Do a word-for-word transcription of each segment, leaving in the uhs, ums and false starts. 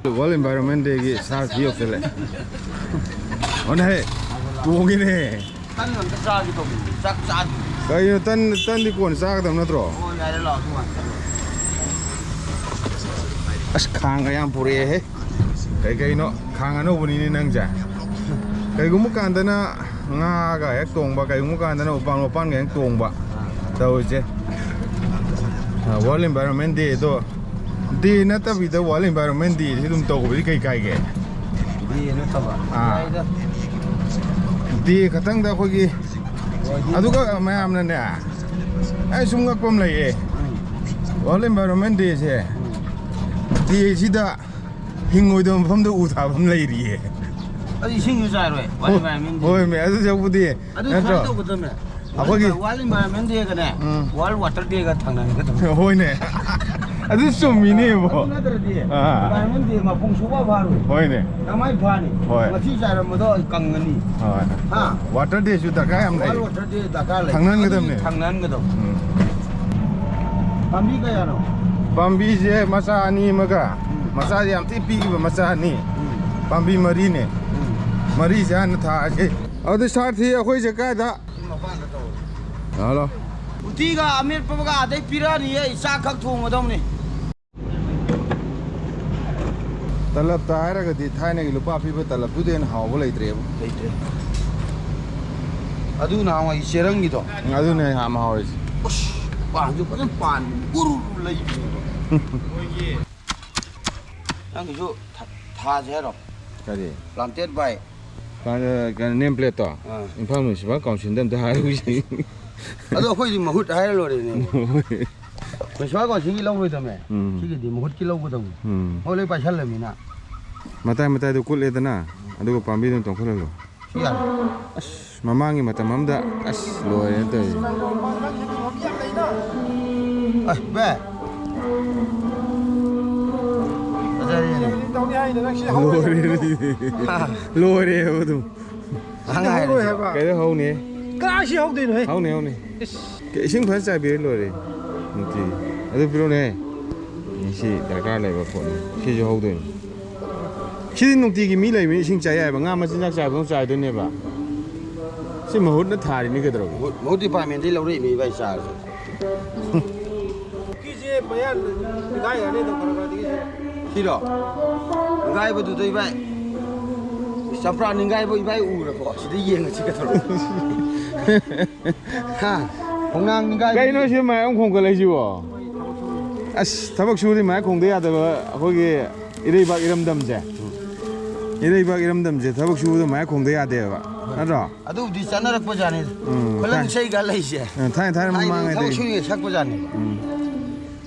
World Environment Day ꯒꯤ ꯁꯥꯔ ꯊꯤ ꯌꯧꯁꯜꯂꯦ꯫ ꯑꯣꯅꯦ, ꯇꯣꯡꯉꯤꯅꯦ꯫ ꯇꯟ ꯑꯝꯇ ꯆꯥꯒꯦ ꯇꯧꯕꯅꯤ, ꯆꯥꯛ ꯆꯥꯗ꯭ꯔꯤ꯫ ꯀꯩꯅꯣ, ꯇꯟ, ꯇꯟꯗꯤ ꯀꯣꯟꯅ ꯆꯥꯒꯗꯕ ꯅꯠꯇ꯭ꯔꯣ? ꯑꯣ, ꯌꯥꯔꯦ, ꯂꯥꯛꯑꯣ, ꯑꯗꯨ ꯉꯥꯛꯇ꯫ ꯑꯁ, ꯈꯥꯡꯒ ꯌꯥꯝ ꯄꯨꯔꯛꯑꯦꯍꯦ꯫ ꯀꯩ ꯀꯩꯅꯣ, ꯈꯥꯡ ꯑꯅꯧꯕꯅꯤꯅꯦ ꯅꯪꯁꯦ꯫ ꯀꯩꯒꯨꯝꯕ ꯀꯥꯟꯗꯅ ꯉꯥꯒ ꯍꯦꯛ ꯇꯣꯡꯕ, ꯀꯩꯒꯨꯝꯕ ꯀꯥꯟꯗꯅ ꯎꯄꯥꯟ ꯋꯥꯄꯥꯟꯒ ꯍꯦꯛ ꯇꯣꯡꯕ ꯇꯧꯔꯤꯁꯦ꯫ ꯑ, World Environment Day ꯗꯣ, ꯗꯦ ꯅꯠꯇꯕꯤꯗ World Environment Day ꯁꯤ ꯑꯗꯨꯝ ꯇꯧꯕꯗꯤ ꯀꯩ ꯀꯥꯏꯒꯦ? ꯗꯦ ꯅꯠꯇꯕ꯫ ꯑꯥ꯫ ꯌꯥꯏꯗ꯫ ꯗꯦ ꯈꯛꯇꯪꯗ ꯑꯩꯈꯣꯏꯒꯤ, ꯍꯣꯏ, ꯗꯦ꯫ ꯑꯗꯨꯒ ꯃꯌꯥꯝꯅꯅꯦ, ꯑꯩ ꯁꯨꯝ ꯉꯛꯄ ꯑꯃ ꯂꯩꯌꯦ꯫ ꯎꯝ꯫ World Environment Day ꯁꯦ, ꯎꯝ꯫ ꯗꯦ ꯁꯤꯗ ꯍꯤꯡꯉꯣꯏꯗꯕ ꯃꯐꯝꯗ ꯎ ꯊꯥꯕ ꯑꯃ ꯂꯩꯔꯤꯌꯦ꯫ ꯑꯗꯨ ꯏꯁꯤꯡꯁꯨ ꯆꯥꯏꯔꯣꯏ, World Environment Day꯫ ꯍꯣꯏꯃꯦ, ꯑꯗꯨ ꯁꯔꯨꯛꯄꯨꯗꯤ, ꯑꯗꯨ ꯅꯠꯇ꯭ꯔꯣ? ꯁꯨꯃꯥꯏꯅ ꯇꯧꯒꯗꯕꯅꯦ꯫ ꯑꯩꯈꯣꯏꯒꯤ World Environment Day ꯒꯅꯦ, ꯎꯝ꯫ World Water Day ꯒ ꯊꯪꯅꯒꯗꯕꯅꯦ꯫ ꯍꯣꯏꯅꯦ꯫ ꯑꯗꯨ ꯆꯨꯝꯃꯤꯅꯦ, ꯏꯕꯣ꯫ ꯑꯗꯨ ꯅꯠꯇ꯭ꯔꯗꯤ ꯑꯥ꯫ Environment Day ꯃꯄꯨꯡ ꯁꯨꯡꯐꯥ ꯐꯥꯔꯣꯏ꯫ ꯍꯣꯏꯅꯦ꯫ ꯀꯃꯥꯏ ꯐꯥꯅꯤ? ꯍꯣꯏ꯫ ꯉꯁꯤ ꯆꯥꯏꯔꯝꯕꯗꯣ ꯀꯪꯉꯅꯤ꯫ ꯍꯣꯏ꯫ ꯍꯥ? Water Day ꯁꯨ ꯗꯔꯀꯥꯔ ꯌꯥꯝ ꯂꯩ꯫ World Water Day ꯗꯔꯀꯥꯔ ꯂꯩ꯫ ꯊꯪꯅꯍꯟꯒꯗꯕꯅꯦ꯫ ꯑꯗꯨꯗꯤ ꯊꯪꯅꯍꯟꯒꯗꯕ꯫ ꯎꯝ꯫ ꯄꯥꯝꯕꯤ ꯀꯌꯥꯅꯣ? ꯄꯥꯝꯕꯤꯁꯦ ꯃꯆꯥ ꯑꯅꯤ ꯑꯃꯒ, ꯎꯝ꯫ ꯃꯆꯥꯁꯦ ꯌꯥꯝ ꯊꯤ ꯄꯤꯛꯏꯕ, ꯃꯆꯥ ꯑꯅꯤ꯫ ꯎꯝ꯫ ꯄꯥꯝꯕꯤ ꯃꯔꯤꯅꯦ꯫ ꯎꯝ꯫ ꯃꯔꯤꯁꯦ ꯍꯥꯟꯅ ꯊꯥꯔꯁꯦ꯫ ꯑꯗꯨ ꯁꯥꯔ ꯊꯤ ꯑꯩꯈꯣꯏꯁꯦ ꯀꯥꯏꯗ? ꯁꯤ ꯃꯄꯥꯟꯗ ꯇꯧ꯫ ꯍꯜꯂꯣ꯫ ꯎꯇꯤꯒ ꯑꯃꯦꯠꯄꯒ ꯑꯗꯩ ꯄꯤꯔꯛꯑꯅꯤꯌꯦ, ꯑꯩ ꯆꯥꯛ ꯈꯛ ꯊꯣꯡꯒꯗꯧꯅꯤ꯫ ꯇꯂꯞꯇ ꯍꯥꯏꯔꯒꯗꯤ ꯊꯥꯏꯅꯒꯤ ꯂꯨꯄꯥ ꯄꯤꯕ ꯇꯂꯞꯇꯨꯗꯩ ꯍꯦꯟꯅ ꯍꯥꯎꯕ ꯂꯩꯇ꯭ꯔꯦꯕ꯫ ꯂꯩꯇ꯭ꯔꯦ꯫ ꯑꯗꯨ ꯅꯍꯥꯟꯋꯥꯏ ꯆꯦꯔꯪꯒꯤꯗꯣ꯫ ꯎꯝ, ꯑꯗꯨꯅꯦ ꯌꯥꯝ ꯍꯥꯎꯔꯤꯁꯦ꯫ ꯑꯁ, ꯄꯥꯟꯁꯨ ꯐꯖꯅ ꯄꯥꯟꯕꯅꯤ꯫ ꯎꯔꯨ ꯎꯔꯨ ꯂꯩꯕꯅꯦꯕ꯫ ꯅꯪꯒꯤꯁꯨ ꯊꯥ-, ꯊꯥꯁꯦ ꯍꯥꯏꯔꯣ? ꯀꯔꯤ? Planted by ꯀꯩꯅꯣ, name plate ꯇꯣ? ꯑꯥ꯫ ꯏꯝꯐꯥꯜ Municipal Council ꯗ ꯑꯝꯇ ꯍꯥꯏꯔꯨꯁꯤ꯫ ꯑꯗꯣ ꯑꯩꯈꯣꯏꯗꯤ ꯃꯍꯨꯠ ꯍꯥꯏꯔ ꯂꯣꯏꯔꯦꯅꯦ꯫ Municipal Council ꯒꯤ ꯂꯧꯔꯣꯏꯗꯕꯅꯦ꯫ ꯎꯝ꯫ ꯁꯤꯒꯤꯗꯤ ꯃꯍꯨꯠꯀꯤ ꯂꯧꯒꯗꯧꯅꯤ꯫ ꯎꯝ꯫ ꯃꯣꯏ ꯂꯣꯏ ꯄꯥꯏꯁꯜꯂꯃꯤꯅ꯫ ꯃꯇꯥꯏ ꯃꯇꯥꯏꯗꯣ ꯀꯨꯠꯂꯦꯗꯅ, ꯑꯗꯨꯒ ꯄꯥꯝꯕꯤꯗꯨ ꯇꯣꯡꯈꯠꯍꯜꯂꯣ꯫ ꯁꯤ ꯌꯥꯔꯦ꯫ ꯑꯁ, ꯃꯃꯥꯡꯒꯤ ꯃꯇꯝ ꯑꯝꯗ, ꯑꯁ, ꯂꯣꯏꯔꯦꯅꯦ ꯇꯧꯔꯤꯁꯦ꯫ ꯑꯁ, ꯚꯥꯏ꯫ ꯐꯖꯔꯦꯅꯦ꯫ ꯂꯣꯏꯔꯦꯅꯦ꯫ ꯍꯥ꯫ ꯂꯣꯏꯔꯦꯕ ꯑꯗꯨꯝ꯫ ꯍꯧꯔꯣꯏ ꯍꯥꯏꯕ꯫ ꯀꯩꯗ ꯍꯧꯅꯤ? ꯀꯥꯏ ꯁꯤ ꯍꯧꯗꯣꯏꯅꯣ ꯍꯦ? ꯍꯧꯅꯤ, ꯍꯧꯅꯤ꯫ ꯏꯁ꯫ ꯏꯁꯤꯡ ꯐꯖꯅ ꯆꯥꯏꯕꯤꯔ ꯂꯣꯏꯔꯦ꯫ ꯅꯨꯡꯇꯤꯒꯤ꯫ ꯑꯗꯨ ꯄꯤꯔꯛꯎꯅꯦ꯫ ꯁꯤ ꯗꯔꯀꯥꯔ ꯂꯩꯕ ꯄꯣꯠꯅꯤ꯫ ꯁꯤꯁꯨ ꯍꯧꯗꯣꯏꯅꯤ꯫ ꯁꯤꯗꯤ ꯅꯨꯡꯇꯤꯒꯤ ꯃꯤ ꯂꯩꯕꯅꯤ, ꯏꯁꯤꯡ ꯆꯥꯏ ꯍꯥꯏꯕ, ꯉꯥ ꯃꯆꯤꯟꯖꯥꯛ ꯆꯥꯏꯕꯗꯧ ꯆꯥꯏꯗꯣꯏꯅꯦꯕ꯫ ꯁꯤ ꯃꯍꯨꯠꯅ ꯊꯥꯔꯤꯅꯤ ꯀꯩꯗꯧꯔꯒꯦ? ꯃꯍꯨꯠ, ꯃꯍꯨꯠ ꯗꯤꯄꯥꯔꯠꯃꯦꯟꯗꯩ ꯂꯧꯔꯛꯏꯅꯦ ꯏꯕꯥꯏ ꯆꯥꯔꯁꯦ꯫ ꯄꯨꯈ꯭ꯔꯤꯁꯦ ꯃꯌꯥ ꯅꯤꯡꯒꯥꯏ ꯌꯥꯅꯤꯗ ꯈꯔ ꯈꯔꯗꯤ꯫ ꯁꯤꯔꯣ? ꯅꯤꯡꯒꯥꯏꯕꯗꯨꯗ ꯏꯕꯥꯏ, ꯆꯝꯄ꯭ꯔꯥ ꯅꯤꯡꯒꯥꯏꯕ ꯏꯕꯥꯏ ꯎꯔꯕꯣ? ꯁꯤꯗ ꯌꯦꯡꯉꯁꯤ ꯀꯩꯗꯧꯔꯒꯦ? ꯍꯥ? ꯈꯣꯡꯅꯥꯡ ꯅꯤꯡꯒꯥꯏꯕ꯫ ꯀꯩꯅꯣ ꯁꯤ ꯃꯌꯥꯝ ꯈꯣꯡꯒꯠꯂꯛꯏꯁꯤꯕꯣ? ꯑꯁ, ꯊꯕꯛ ꯁꯨꯔꯗꯤ ꯃꯌꯥꯝ ꯈꯣꯡꯗ ꯌꯥꯗꯕ ꯑꯩꯈꯣꯏꯒꯤ ꯏꯔꯩꯕꯥꯛ ꯏꯔꯝꯗꯝꯁꯦ꯫ ꯏꯔꯩꯕꯥꯛ ꯏꯔꯝꯗꯝꯁꯦ ꯊꯕꯛ ꯁꯨꯕꯗ ꯃꯌꯥꯝ ꯈꯣꯡꯗ ꯌꯥꯗꯦꯕ, ꯅꯠꯇ꯭ꯔꯣ? ꯑꯗꯨꯕꯨꯗꯤ ꯆꯠꯅꯔꯛꯄ ꯖꯥꯠꯅꯤꯗ꯫ ꯎꯝ, ꯈꯨꯂꯪ ꯊꯥꯏ-, ꯏꯁꯩꯒ ꯂꯩꯁꯦ꯫ ꯎꯝ, ꯊꯥꯏꯅ, ꯊꯥꯏꯅ ꯊꯥꯏꯅ ꯃꯃꯥꯡꯉꯩꯗꯤ ꯊꯕꯛ ꯁꯨꯔꯤꯉꯩ ꯁꯛꯄ ꯖꯥꯠꯅꯤꯕ꯫ ꯎꯝ꯫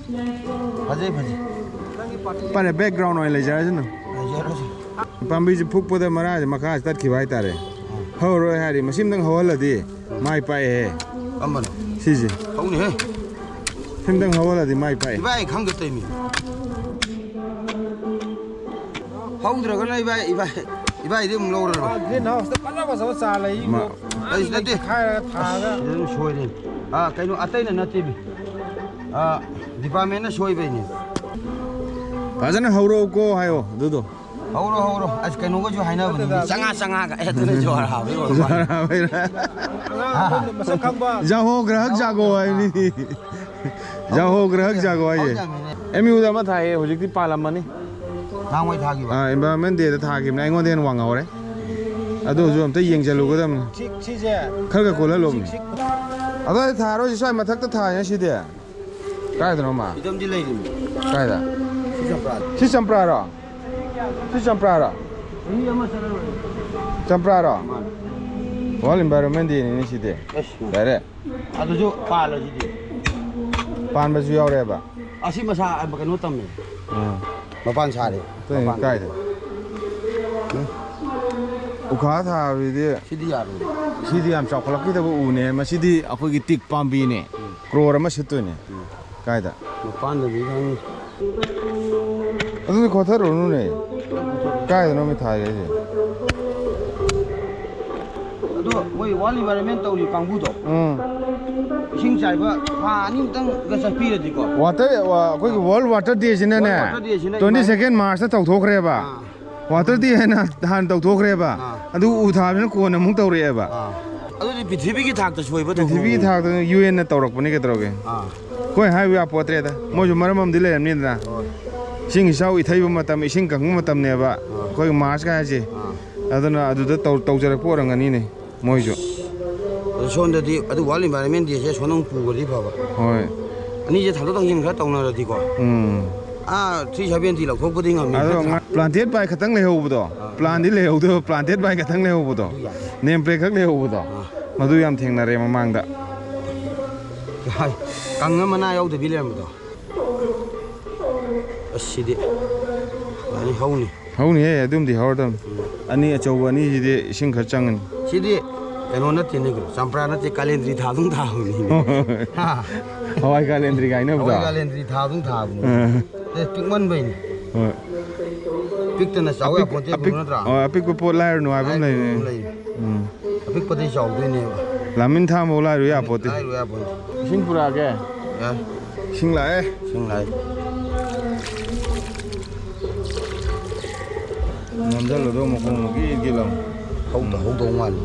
ꯐꯖꯩ, ꯐꯖꯩ꯫ ꯐꯔꯦ, background ꯑꯣꯏꯅ ꯂꯩꯖꯔꯁꯅꯨ꯫ ꯂꯩꯖꯔꯁꯤ꯫ ꯄꯥꯝꯕꯤꯁꯦ ꯐꯨꯛꯄꯗ ꯃꯔꯥꯁꯦ ꯃꯈꯥꯁꯦ ꯇꯠꯈꯤꯕ ꯍꯥꯏꯇꯥꯔꯦ꯫ ꯍꯧꯔꯣꯏ ꯍꯥꯏꯔꯤ, ꯃꯁꯤꯃꯇꯪ ꯍꯧꯍꯜꯂꯗꯤ ꯃꯥꯏ ꯄꯥꯛꯑꯦꯍꯦ꯫ ꯀꯝꯕꯅꯣ? ꯁꯤꯁꯦ꯫ ꯍꯧꯅꯤꯍꯦ꯫ ꯁꯤꯃꯇꯪ ꯍꯧꯍꯜꯂꯗꯤ ꯃꯥꯏ ꯄꯥꯛꯑꯦ꯫ ꯏꯕꯥꯏ ꯈꯪꯗ ꯇꯧꯔꯤꯃꯤ꯫ ꯍꯧꯗ꯭ꯔꯒꯅ ꯏꯕꯥꯏ, ꯏꯕꯥꯏ, ꯏꯕꯥꯏꯗꯤ ꯑꯃꯨꯛ ꯂꯧꯔꯔꯣꯏ꯫ ꯒ꯭ꯔꯤꯟ ꯍꯥꯎꯁꯇ ꯐꯖ ꯐꯖꯕ ꯆꯥ ꯂꯩ꯫ ꯃꯥ-, ꯑꯩꯁ ꯅꯠꯇꯦ꯫ ꯈꯥꯏꯔꯒ ꯊꯥꯔꯒ꯫ ꯑꯁ, ꯁꯤꯗ ꯑꯗꯨꯝ ꯁꯣꯏꯔꯦ꯫ ꯑꯥ, ꯀꯩꯅꯣ, ꯑꯇꯩꯅ ꯅꯠꯇꯦꯃꯤ꯫ ꯑꯥ, ꯗꯤꯄꯥꯔꯠꯃꯦꯟꯅ ꯁꯣꯏꯕꯩꯅꯦ꯫ ꯐꯖꯅ ꯍꯧꯔꯛꯎꯀꯣ ꯍꯥꯏꯌꯣ ꯑꯗꯨꯗꯣ꯫ ꯍꯧꯔꯣ, ꯍꯧꯔꯣ꯫ ꯑꯁ, ꯀꯩꯅꯣꯒꯁꯨ ꯍꯥꯏꯅꯕꯅꯤ꯫ ꯅꯠꯇꯦꯗ꯫ ꯆꯉꯥ, ꯆꯉꯥꯒ꯫ ꯑꯦ, ꯑꯗꯨꯅ ꯖꯣꯍꯔ ꯍꯥꯕꯩ ꯑꯣꯏꯔ ꯃꯥꯜꯂꯦ꯫ ꯖꯣꯍꯔ ꯍꯥꯕꯩꯔ? ꯑꯉꯥꯡ ꯑꯩꯈꯣꯏꯅ ꯃꯁꯛ ꯈꯪꯕ꯫ ꯖꯥꯍꯣ ꯒ꯭ꯔꯍꯛ ꯖꯥꯒꯣ ꯍꯥꯏꯕꯅꯤ꯫ ꯖꯥꯍꯣ ꯒ꯭ꯔꯍꯛ ꯖꯥꯒꯣ ꯍꯥꯏꯌꯦ꯫ ꯍꯧꯖꯤꯛ ꯌꯥꯝ ꯍꯦꯟꯅ꯫ ꯑꯦꯝ ꯌꯨꯗ ꯑꯃ ꯊꯥꯏꯌꯦ, ꯍꯧꯖꯤꯛꯇꯤ ꯄꯥꯜꯂꯝꯃꯅꯤ꯫ ꯅꯍꯥꯟꯋꯥꯏ ꯊꯥꯈꯤꯕ? ꯑꯥ, Environment Dayꯗ ꯊꯥꯈꯤꯕꯅꯦ, ꯑꯩꯉꯣꯟꯗ ꯍꯦꯟꯅ ꯋꯥꯡꯍꯧꯔꯦ꯫ ꯑꯗꯨ ꯑꯣꯏꯔꯁꯨ ꯑꯝꯇ ꯌꯦꯡꯁꯤꯜꯂꯨꯒꯗꯕꯅꯤ꯫ ꯁꯤ, ꯁꯤꯁꯦ꯫ ꯈꯔ ꯈꯔ ꯀꯣꯜꯍꯜꯂꯣ꯫ ꯁꯤ, ꯁꯤ꯫ ꯑꯗꯨꯋꯥꯏꯗ ꯊꯥꯔꯣꯏꯁꯦ, ꯁ꯭ꯋꯥꯏ ꯃꯊꯛꯇ ꯊꯥꯏꯅꯦ ꯁꯤꯗꯤ꯫ ꯀꯥꯏꯗꯅꯣ ꯃꯥ? ꯁꯤꯗꯝꯗꯤ ꯂꯩꯔꯤꯅꯤ꯫ ꯀꯥꯏꯗ? ꯁꯤ ꯆꯝꯄ꯭ꯔꯥ꯫ ꯁꯤ ꯆꯝꯄ꯭ꯔꯥꯔꯣ? ꯁꯤ ꯆꯝꯄ꯭ꯔꯥꯔꯣ? ꯆꯍꯤ ꯑꯃ ꯆꯠꯂꯔꯣꯏ꯫ ꯆꯝꯄ꯭ꯔꯥꯔꯣ? ꯃꯥꯅꯤ꯫ World Environment Dayꯅꯤꯅꯦ ꯁꯤꯗꯤ꯫ ꯑꯁ꯫ ꯗꯥꯏꯔꯦꯛ꯫ ꯑꯗꯨꯁꯨ ꯄꯥꯜꯂꯁꯤꯗꯤ꯫ ꯄꯥꯟꯕꯁꯨ ꯌꯥꯎꯔꯦꯕ? ꯑꯁꯤ ꯃꯁꯥ ꯀꯩꯅꯣ ꯇꯝꯃꯦ꯫ ꯑꯥ꯫ ꯃꯄꯥꯟ ꯁꯥꯔꯦ꯫ ꯑꯇꯩ ꯃꯄꯥꯟ꯫ ꯀꯥꯏꯗ? ꯎꯝ? ꯎꯈꯥ ꯊꯥꯕꯁꯤꯗꯤ ꯁꯤꯗꯤ ꯌꯥꯔꯣꯏ꯫ ꯁꯤꯗꯤ ꯌꯥꯝ ꯆꯥꯎꯈꯠꯂꯛꯈꯤꯗꯕ ꯎꯅꯦ꯫ ꯃꯁꯤꯗꯤ ꯑꯩꯈꯣꯏꯒꯤ ꯇꯤꯛ ꯄꯥꯝꯕꯤꯅꯦ꯫ ꯎꯝ꯫ ꯀ꯭ꯔꯣꯔ ꯑꯃ ꯁꯤꯠꯇꯣꯏꯅꯦ꯫ ꯎꯝ꯫ ꯀꯥꯏꯗ? ꯃꯄꯥꯟꯗꯗꯤ ꯈꯪꯗꯦ꯫ ꯑꯗꯨꯗꯤ ꯈꯣꯠꯊꯔꯨꯅꯨꯅꯦ꯫ ꯀꯥꯏꯗꯅꯣ ꯃꯤ ꯊꯥꯒꯦ ꯍꯥꯏꯁꯦ? ꯑꯗꯣ ꯃꯣꯏ World Environment ꯇꯧꯔꯤ ꯀꯥꯡꯕꯨꯗꯣ꯫ ꯎꯝ꯫ ꯏꯁꯤꯡ ꯆꯥꯏꯕ ꯊꯥ ꯑꯅꯤꯃꯨꯛꯇꯪꯒ ꯆꯠꯄꯤꯔꯗꯤꯀꯣ꯫ Water, ꯋꯥ-, ꯑꯩꯈꯣꯏꯒꯤ World Water Dayꯁꯤꯅꯅꯦ, World Water Dayꯁꯤꯅ twenty second Marchꯇ ꯇꯧꯊꯣꯛꯈ꯭ꯔꯦꯕ꯫ ꯑꯥ꯫ ꯀ꯭ꯋꯥꯇꯔ ꯗꯦ ꯍꯥꯏꯅ ꯍꯥꯟꯅ ꯇꯧꯊꯣꯛꯈ꯭ꯔꯦꯕ꯫ ꯑꯥ꯫ ꯑꯗꯨ ꯎ ꯊꯥꯕꯁꯤꯅ ꯀꯣꯟꯅ ꯑꯃꯨꯛ ꯇꯧꯔꯛꯑꯦꯕ꯫ ꯑꯥ꯫ ꯑꯗꯨꯗꯤ ꯄ꯭ꯔꯤꯊꯤꯕꯤꯒꯤ ꯊꯥꯛꯇ ꯁꯣꯏꯕ ꯊꯕꯛꯅꯤ꯫ ꯄ꯭ꯔꯤꯊꯤꯕꯤꯒꯤ ꯊꯥꯛꯇ ꯌꯨ ꯑꯦꯟꯅ ꯇꯧꯔꯛꯄꯅꯤ, ꯀꯩꯗꯧꯔꯒꯦ? ꯑꯥ꯫ ꯑꯩꯈꯣꯏ ꯍꯥꯏꯕ ꯌꯥꯄꯣꯠꯇ꯭ꯔꯦꯗ꯫ ꯃꯣꯏꯁꯨ ꯃꯔꯝ ꯑꯃꯗꯤ ꯂꯩꯔꯝꯅꯤꯗꯅ꯫ ꯍꯣꯏ꯫ ꯏꯁꯤꯡ ꯏꯆꯥꯎ ꯏꯊꯩꯕ ꯃꯇꯝ, ꯏꯁꯤꯡ ꯀꯪꯕ ꯃꯇꯝꯅꯦꯕ꯫ ꯑꯥ꯫ ꯑꯩꯈꯣꯏꯒꯤ ꯃꯥꯔꯁꯀ ꯍꯥꯏꯁꯦ꯫ ꯑꯥ꯫ ꯑꯗꯨꯅ ꯑꯗꯨꯗ ꯇꯧ-, ꯇꯧꯖꯔꯛꯄ ꯑꯣꯏꯔꯝꯒꯅꯤꯅꯦ ꯃꯣꯏꯁꯨ꯫ ꯑꯗꯣ ꯁꯣꯝꯗꯗꯤ ꯑꯗꯨ World Environment Day ꯁꯦ ꯁꯣꯝꯗ ꯑꯃꯨꯛ ꯄꯨꯈ꯭ꯔꯗꯤ ꯐꯕ꯫ ꯍꯣꯏ꯫ ꯑꯅꯤꯁꯦ ꯊꯥꯡꯗꯣꯛ ꯊꯥꯡꯖꯤꯟ ꯈꯔ ꯇꯧꯅꯔꯗꯤꯀꯣ꯫ ꯎꯝ꯫ ꯑꯥ, three seventy ꯂꯧꯊꯣꯛꯄꯗꯤ ꯉꯝꯃꯤ, ꯑꯗꯣ ꯅꯠꯇ꯭ꯔꯥ? Planted by ꯈꯛꯇꯪ ꯂꯩꯍꯧꯕꯗꯣ꯫ ꯑꯥ꯫ Plan ꯗꯤ ꯂꯩꯍꯧꯗꯕ, planted by ꯈꯛꯇꯪ ꯂꯩꯍꯧꯕꯗꯣ꯫ ꯑꯗꯨ ꯌꯥꯏ꯫ Name plate ꯈꯛ ꯂꯩꯍꯧꯕꯗꯣ꯫ ꯑꯥ꯫ ꯃꯗꯨ ꯌꯥꯝ ꯊꯦꯡꯅꯔꯦ ꯃꯃꯥꯡꯗ꯫ ꯀꯪꯉ ꯃꯅꯥ ꯌꯥꯎꯗꯕꯤ ꯂꯩꯔꯝꯕꯗꯣ꯫ ꯑꯁ, ꯁꯤꯗꯤ ꯐꯖꯅ ꯍꯧꯅꯤ꯫ ꯍꯧꯅꯤꯍꯦ, ꯑꯗꯨꯝꯗꯤ ꯍꯧꯔꯗꯝꯅꯤ꯫ ꯎꯝ꯫ ꯑꯅꯤ ꯑꯆꯧꯕ ꯑꯅꯤꯁꯤꯗꯤ ꯏꯁꯤꯡ ꯈꯔ ꯆꯪꯉꯅꯤ꯫ ꯁꯤꯗꯤ ꯀꯩꯅꯣ ꯅꯠꯇꯦꯅꯦ, ꯀꯩꯅꯣ, ꯆꯝꯄ꯭ꯔꯥ ꯅꯠꯇꯦ, ꯀꯥꯂꯦꯟꯗ꯭ꯔꯤ ꯊꯥ ꯑꯗꯨꯝ ꯊꯥꯕꯅꯤ꯫ ꯍꯥ? ꯍꯋꯥꯏ ꯀꯥꯂꯦꯟꯗ꯭ꯔꯤ ꯀꯥꯏꯅꯕꯗꯣ? ꯍꯋꯥꯏ ꯀꯥꯂꯦꯟꯗ꯭ꯔꯤ ꯊꯥ ꯑꯗꯨꯝ ꯊꯥꯕꯅꯤ꯫ ꯑꯥ꯫ ꯑꯦ, ꯄꯤꯛꯃꯟꯕꯩꯅꯤ꯫ ꯍꯣꯏ꯫ ꯄꯤꯛꯇꯅ ꯆꯥꯎ ꯑꯄꯤꯛ-, ꯌꯥꯄꯣꯟꯇꯦ, ꯑꯄꯤꯛ-, ꯀꯩꯅꯣ ꯅꯠꯇ꯭ꯔꯥ? ꯍꯣꯏ, ꯑꯄꯤꯛꯄ ꯄꯣꯠ ꯂꯥꯏꯔꯨꯅꯨ ꯍꯥꯏꯕ ꯑꯃ ꯍꯥꯏꯕ ꯂꯩꯕꯅꯦ꯫ ꯑꯃ ꯂꯩꯕꯅꯦ꯫ ꯎꯝ꯫ ꯑꯄꯤꯛꯄꯗꯩ ꯆꯥꯎꯗꯣꯏꯅꯦꯕ꯫ ꯂꯥꯃꯤꯟ ꯊꯥ ꯑꯃꯐꯥꯎ ꯂꯥꯏꯔꯨ ꯌꯥꯄꯣꯠꯇꯦ꯫ ꯂꯥꯏꯔꯨ ꯌꯥꯄꯣꯠꯇꯦ꯫ ꯏꯁꯤꯡ ꯄꯨꯔꯛꯑꯒꯦ꯫ ꯌꯥꯏ꯫ ꯏꯁꯤꯡ ꯂꯥꯛꯑꯦ꯫ ꯏꯁꯤꯡ ꯂꯥꯛꯑꯦ꯫ ꯅꯝꯁꯤꯜꯂꯨꯗꯧ ꯃꯈꯣꯡ ꯒꯤꯠ ꯒꯤꯠ ꯂꯥꯎ꯫ ꯍꯧꯗ-, ꯍꯧꯗꯧ ꯃꯥꯜꯂꯤ꯫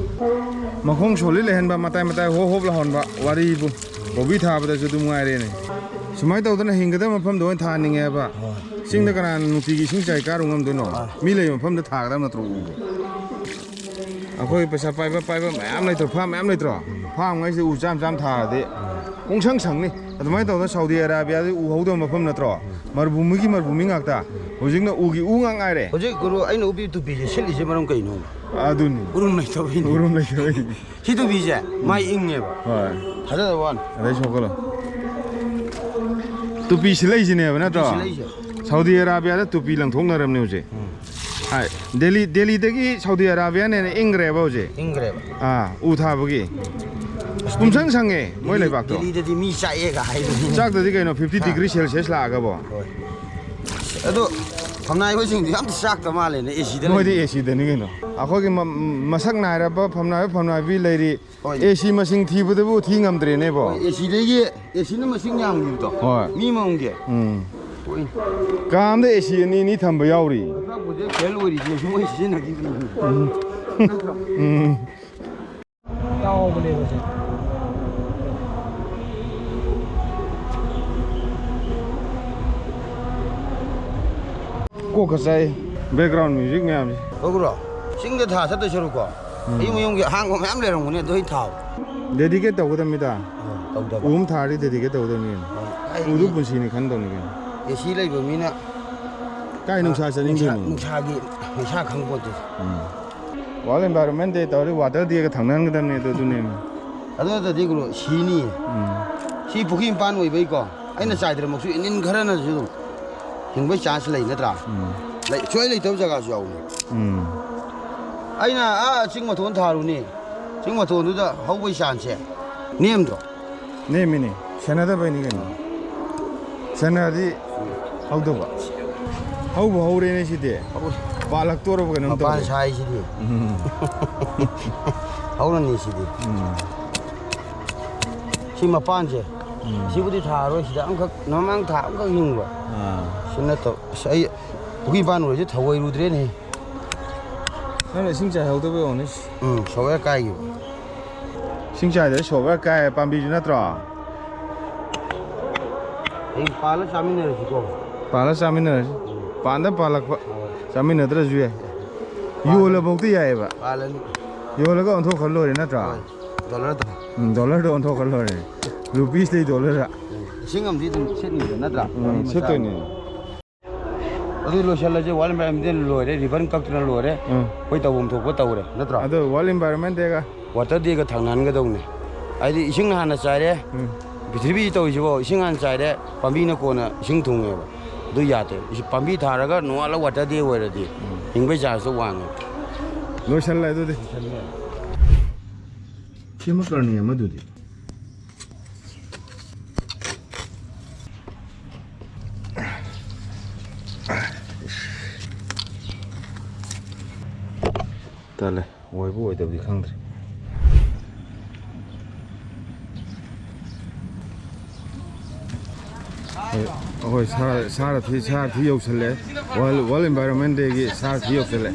ꯃꯈꯣꯡ solid ꯂꯩꯍꯟꯕ, ꯃꯇꯥꯏ ꯃꯇꯥꯏ ꯍꯣꯞ ꯍꯣꯞ ꯂꯥꯎꯍꯟꯕ ꯋꯥꯔꯤꯕꯨ꯫ ꯀꯣꯕꯤ ꯊꯥꯕꯗꯁꯨ ꯑꯗꯨꯝ ꯉꯥꯏꯔꯦꯅꯦ꯫ ꯁꯨꯃꯥꯏꯅ ꯇꯧꯗꯅ ꯍꯤꯡꯒꯗꯕ ꯃꯐꯝꯗ ꯑꯣꯏꯅ ꯊꯥꯍꯟꯅꯤꯡꯉꯦꯕ꯫ ꯍꯣꯏ꯫ ꯆꯤꯡꯗ ꯀꯅꯥꯅ ꯅꯨꯡꯇꯤꯒꯤ ꯏꯁꯤꯡ ꯆꯥꯏ ꯀꯥꯔꯨ ꯉꯝꯗꯣꯏꯅꯣ? ꯍꯣꯏ꯫ ꯃꯤ ꯂꯩꯕ ꯃꯐꯝꯗ ꯊꯥꯒꯗꯕ ꯅꯠꯇ꯭ꯔꯣ ꯎꯕꯨ? ꯑꯩꯈꯣꯏ ꯄꯩꯁꯥ ꯄꯥꯏꯕ ꯄꯥꯏꯕ ꯃꯌꯥꯝ ꯂꯩꯇ꯭ꯔꯣ? ꯐꯥꯝ ꯃꯌꯥꯝ ꯂꯩꯇ꯭ꯔꯣ? ꯐꯥꯝꯉꯩꯁꯦ ꯎ ꯆꯥꯝ ꯆꯥꯝ ꯊꯥꯔꯗꯤ ꯄꯨꯡꯁꯪ ꯁꯪꯅꯤ꯫ ꯑꯗꯨꯃꯥꯏꯅ ꯇꯧꯗꯅ ꯁꯥꯎꯗꯤ ꯑꯔꯥꯕꯤꯌꯥꯗꯤ ꯎ ꯍꯧꯗꯕ ꯃꯐꯝ ꯅꯠꯇ꯭ꯔꯣ? ꯃꯔꯨꯚꯨꯃꯤꯒꯤ ꯃꯔꯨꯚꯨꯃꯤ ꯉꯥꯛꯇ꯫ ꯍꯧꯖꯤꯛꯅ ꯎꯒꯤ ꯎ ꯉꯥꯛ ꯉꯥꯏꯔꯦ꯫ ꯍꯧꯖꯤꯛ ꯒꯨꯔꯨ, ꯑꯩꯅ ꯎꯞꯄꯤ ꯇꯨꯄꯤꯁꯦ ꯁꯤꯠꯂꯤꯁꯦ ꯃꯔꯝ ꯀꯩꯅꯣ? ꯑꯗꯨꯅꯤ꯫ ꯎꯔꯨꯝ ꯂꯩꯇꯕꯩꯅꯤ꯫ ꯎꯔꯨꯝ ꯂꯩꯇꯕꯩꯅꯤ꯫ ꯁꯤ ꯇꯨꯄꯤꯁꯦ ꯃꯥꯏ ꯏꯪꯉꯦꯕ꯫ ꯍꯣꯏ꯫ ꯊꯥꯖꯗꯕ ꯋꯥꯅꯤ꯫ ꯑꯗꯩ ꯁꯣꯛꯀꯠꯂꯣ꯫ ꯇꯨꯄꯤ ꯁꯤꯠꯂꯛꯏꯁꯤꯅꯦꯕ ꯅꯠꯇ꯭ꯔꯣ? ꯇꯨꯄꯤ ꯁꯤꯠꯂꯛꯏꯁꯦ꯫ ꯁꯥꯎꯗꯤ ꯑꯔꯥꯕꯤꯌꯥꯗ ꯇꯨꯄꯤ ꯂꯪꯊꯣꯛꯅꯔꯝꯅꯦ ꯍꯧꯖꯤꯛ꯫ ꯎꯝ꯫ ꯍꯥꯏ, ꯗꯦꯜꯂꯤ, ꯗꯦꯜꯂꯤꯗꯒꯤ ꯁꯥꯎꯗꯤ ꯑꯔꯥꯕꯤꯌꯥꯅ ꯍꯦꯟꯅ ꯏꯪꯈ꯭ꯔꯦꯕ ꯍꯧꯖꯤꯛ꯫ ꯏꯪꯈ꯭ꯔꯦꯕ꯫ ꯑꯥ, ꯎ ꯊꯥꯕꯒꯤ꯫ ꯑꯁ, ꯄꯨꯝꯁꯪ ꯁꯪꯉꯦ ꯃꯣꯏ ꯗꯦꯜꯂꯤ-, ꯂꯩꯕꯥꯛꯇꯣ꯫ ꯗꯦꯜꯂꯤꯗꯗꯤ ꯃꯤ ꯆꯥꯛꯑꯦꯒ ꯍꯥꯏꯕꯅꯤ꯫ ꯆꯥꯛꯇꯗꯤ ꯀꯩꯅꯣ, fifty ꯍꯥ꯫ Degree Celsius ꯂꯥꯛꯑꯒꯕꯣ꯫ ꯍꯣꯏ꯫ ꯑꯗꯣ ꯐꯝꯅꯥꯏꯕꯁꯤꯡꯗꯤ ꯑꯝꯇ ꯆꯥꯛꯇ ꯃꯥꯜꯂꯦꯅꯦ, ꯑꯦ ꯁꯤꯗ ꯃꯣꯏꯗꯤ ꯂꯩꯕꯅꯤ꯫ ꯑꯦ ꯁꯤꯗꯅꯤ ꯀꯩꯅꯣ꯫ ꯑꯩꯈꯣꯏꯒꯤ ꯃ-, ꯃꯁꯛ ꯅꯥꯏꯔꯕ ꯐꯝꯅꯥꯏꯕ ꯐꯝꯅꯥꯏꯕꯤ ꯂꯩꯔꯤ꯫ ꯍꯣꯏ꯫ ꯑꯦ ꯁꯤ ꯃꯁꯤꯡ ꯊꯤꯕꯗꯕꯨ ꯊꯤ ꯉꯝꯗ꯭ꯔꯦꯅꯦꯕꯣ꯫ ꯍꯣꯏ, ꯑꯦ ꯁꯤꯗꯒꯤ, ꯑꯦ ꯁꯤꯅ ꯃꯁꯤꯡ ꯌꯥꯝꯈꯤꯕꯗꯣ꯫ ꯍꯣꯏ꯫ ꯃꯤ ꯑꯃꯃꯝꯒꯤ꯫ ꯎꯝ꯫ ꯍꯣꯏ꯫ ꯀꯥ ꯑꯃꯗ ꯑꯦ ꯁꯤ ꯑꯅꯤ ꯑꯅꯤ ꯊꯝꯕ ꯌꯥꯎꯔꯤ꯫ ꯐꯦꯜ ꯑꯣꯏꯔꯤꯁꯦ ꯃꯣꯏ ꯁꯤꯖꯤꯟꯅꯈꯤꯕꯅꯤ꯫ ꯎꯝ꯫ ꯌꯥꯎꯕꯅꯦꯕ ꯁꯦ꯫ ꯀꯣꯛꯀ ꯆꯥꯛꯏ꯫ Background music ꯃꯌꯥꯝꯁꯦ꯫ ꯇꯧꯕ꯭ꯔꯣ? ꯆꯤꯡꯗ ꯊꯥ ꯆꯠꯇꯣꯏ ꯁꯔꯨꯛꯀꯣ, ꯎꯝ꯫ ꯑꯌꯨꯝ ꯑꯌꯨꯝꯒꯤ ꯑꯍꯥꯡꯕ ꯃꯌꯥꯝ ꯂꯩꯔꯝꯒꯅꯤ, ꯑꯗꯨ ꯑꯩ ꯊꯥꯎ꯫ Dedicate ꯇꯧꯒꯗꯕꯅꯤꯗ꯫ ꯑ, ꯇꯧꯗꯕ꯫ ꯎ ꯑꯃ ꯊꯥꯔꯗꯤ dedicate ꯇꯧꯒꯗꯕꯅꯤ ꯀꯩꯅꯣ꯫ ꯑ, ꯑꯩꯗꯤ ꯎꯗꯨ ꯄꯨꯟꯁꯤꯅꯤ ꯈꯟꯗꯧꯅꯤ ꯀꯩꯅꯣ꯫ AC ꯂꯩꯕ ꯃꯤꯅ ꯀꯥꯏ ꯅꯨꯡꯁꯥ ꯑ, ꯅꯨꯡꯁꯥ, ꯆꯠꯅꯤꯡꯗꯣꯏꯅꯣ? ꯅꯨꯡꯁꯥꯒꯤ ꯃꯩꯁꯥ ꯈꯪꯄꯣꯟꯇꯦ꯫ ꯎꯝ꯫ World Environment Day ꯇꯧꯔꯗꯤ Water Day ꯒ ꯊꯪꯅꯍꯟꯒꯗꯕꯅꯤ ꯑꯗꯨ, ꯑꯗꯨꯅꯦ꯫ ꯑꯗꯨ ꯅꯠꯇ꯭ꯔꯗꯤ ꯒꯨꯔꯨ ꯁꯤꯅꯤ꯫ ꯎꯝ꯫ ꯁꯤ ꯄꯨꯈ꯭ꯔꯤ ꯃꯄꯥꯟ ꯑꯣꯏꯕꯩꯀꯣ, ꯑꯩꯅ ꯎꯝ꯫ ꯆꯥꯏꯗ꯭ꯔꯃꯛꯁꯨ ꯏꯟꯖꯤꯟ ꯈꯔꯅꯁꯨ ꯑꯗꯨꯝ ꯍꯤꯡꯕꯩ chance ꯂꯩ ꯅꯠꯇ꯭ꯔꯥ? ꯎꯝ꯫ ꯂꯩ, ꯁꯨꯡꯂꯩ ꯂꯩꯇꯕ ꯖꯒꯥꯁꯨ ꯌꯥꯎꯕꯅꯤ꯫ ꯎꯝ꯫ ꯑꯩꯅ ꯑꯥ ꯆꯤꯡ ꯃꯇꯣꯟ ꯊꯥꯔꯨꯅꯤ, ꯆꯤꯡ ꯃꯇꯣꯟꯗꯨꯗ ꯍꯧꯕꯩ chance ꯁꯦ ꯅꯦꯝꯗ꯭ꯔꯣ? ꯅꯦꯝꯃꯤꯅꯦ, ꯁꯦꯟꯅꯗꯕꯩꯅꯤ ꯀꯩꯅꯣ꯫ ꯁꯦꯟꯅꯔꯗꯤ ꯍꯧꯗꯕ꯫ ꯍꯧꯕꯨ ꯍꯧꯔꯦꯅꯦ ꯁꯤꯗꯤ꯫ ꯍꯧꯔꯦ꯫ ꯄꯥꯜꯂꯛꯇꯣꯔꯕ ꯀꯩꯅꯣꯝ ꯃꯄꯥꯟ ꯇꯧꯔꯦ꯫ ꯁꯥꯏꯁꯤꯗꯤ꯫ ꯎꯝ꯫ ꯍꯧꯔꯅꯤ ꯁꯤꯗꯤ꯫ ꯎꯝ꯫ ꯁꯤ ꯃꯄꯥꯟꯁꯦ꯫ ꯎꯝ꯫ ꯁꯤꯕꯨꯗꯤ ꯊꯥꯔꯔꯣꯏ, ꯁꯤꯗ ꯑꯃꯈꯛ, ꯃꯃꯥꯡ ꯊꯥ ꯑꯃꯈꯛ ꯍꯤꯡꯕ꯫ ꯑꯥ꯫ ꯁꯤ ꯅꯠꯇꯕ꯫ ꯑꯁ, ꯑꯩ ꯄꯨꯈ꯭ꯔꯤ ꯃꯄꯥꯟ ꯑꯣꯏꯔꯁꯨ ꯊꯧꯑꯣꯏꯔꯨꯗ꯭ꯔꯦꯅꯦ꯫ ꯅꯪꯅ ꯏꯁꯤꯡ ꯆꯥꯏꯍꯧꯗꯕꯩ ꯑꯣꯏꯔꯝꯅꯤ꯫ ꯎꯝ, ꯁꯣꯛꯑꯦ ꯀꯥꯏꯈꯤꯕ꯫ ꯏꯁꯤꯡ ꯆꯥꯏꯗ꯭ꯔꯗꯤ ꯁꯣꯛꯑꯦ ꯀꯥꯏ ꯄꯥꯝꯕꯤꯁꯨ ꯅꯠꯇ꯭ꯔꯣ? ꯍꯌꯦꯡ ꯄꯥꯜꯂ ꯆꯥꯃꯤꯟꯅꯔꯁꯤꯀꯣ꯫ ꯄꯥꯜꯂ ꯆꯥꯃꯤꯟꯅꯔꯁꯤ꯫ ꯎꯝ꯫ ꯄꯥꯟꯗ ꯄꯥꯜꯂꯛꯄ꯫ ꯍꯣꯏ꯫ ꯆꯥꯃꯤꯟꯅꯗ꯭ꯔꯁꯨ ꯌꯥꯏ꯫ ꯄꯥꯜꯂꯅꯤ꯫ ꯌꯣꯜꯂꯐꯧꯗꯤ ꯌꯥꯏꯑꯕ꯫ ꯄꯥꯜꯂꯅꯤ꯫ ꯌꯣꯜꯂꯒ ꯑꯣꯟꯊꯣꯛꯈ꯭ꯔ ꯂꯣꯏꯔꯦ ꯅꯠꯇ꯭ꯔꯣ? ꯍꯣꯏ꯫ Dollar ꯗꯣ꯫ ꯎꯝ, dollar ꯗꯣ ꯑꯣꯟꯊꯣꯛꯈ꯭ꯔ ꯂꯣꯏꯔꯦ꯫ Rupees ꯇꯩ dollar꯫ ꯎꯝ꯫ ꯂꯤꯁꯤꯡ ꯑꯃꯗꯤ ꯑꯗꯨꯝ ꯁꯤꯠꯅꯤꯗ ꯅꯠꯇ꯭ꯔꯥ? ꯎꯝ, ꯒꯥꯔꯤ ꯃꯆꯥ ꯁꯤꯠꯇꯣꯏꯅꯦ꯫ ꯑꯗꯨ ꯂꯣꯏꯁꯤꯜꯂꯁꯦ, World Environment Day ꯂꯣꯏꯔꯦ, ribbon ꯀꯛꯇꯅ ꯂꯣꯏꯔꯦ꯫ ꯎꯝ꯫ ꯑꯩꯈꯣꯏ ꯇꯧꯐꯝ ꯊꯣꯛꯄ ꯇꯧꯔꯦ, ꯅꯠꯇ꯭ꯔꯣ? ꯑꯗꯣ World Environment Day ꯒ Water Day ꯒ ꯊꯪꯅꯍꯟꯒꯗꯧꯅꯦ꯫ ꯍꯥꯏꯗꯤ ꯏꯁꯤꯡ ꯍꯥꯟꯅ ꯆꯥꯏꯔꯦ, ꯎꯝ꯫ ꯄ꯭ꯔꯤꯊꯤꯕꯤ ꯇꯧꯔꯤꯁꯤꯕꯣ ꯏꯁꯤꯡ ꯍꯥꯟꯅ ꯆꯥꯏꯔꯦ, ꯄꯥꯝꯕꯤꯅ ꯀꯣꯟꯅ ꯏꯁꯤꯡ ꯊꯨꯡꯉꯦꯕ꯫ ꯑꯗꯨ ꯌꯥꯗꯦ꯫ ꯏꯁꯤꯡ, ꯄꯥꯝꯕꯤ ꯊꯥꯔꯒ ꯅꯣꯡꯉꯥꯜꯂ Water Day ꯑꯣꯏꯔꯗꯤ ꯎꯝ꯫ ꯍꯤꯡꯕꯩ chance ꯇꯣ ꯋꯥꯡꯉꯦ꯫ ꯂꯣꯏꯁꯜꯂꯦ ꯑꯗꯨꯗꯤ꯫ ꯂꯣꯏꯁꯜꯂꯦ꯫ ꯁꯤꯃ ꯀꯔꯅꯤ ꯑꯃꯗꯨꯗꯤ꯫ ꯇꯜꯂꯦ, ꯑꯣꯏꯕ ꯑꯣꯏꯗꯕꯗꯤ ꯈꯪꯗ꯭ꯔꯦ꯫ ꯍꯣꯏ, ꯑꯩꯈꯣꯏ ꯁꯥꯔ ꯁꯥꯔꯊꯤ ꯁꯥꯔꯊꯤ ꯌꯧꯁꯜꯂꯦ꯫ ꯋꯥꯔꯜ ꯋꯥꯔꯜ ꯏꯟꯚꯥꯏꯔꯣꯟꯃꯦꯟ ꯗꯦꯒꯤ ꯁꯥꯔꯊꯤ ꯌꯧꯁꯜꯂꯦ꯫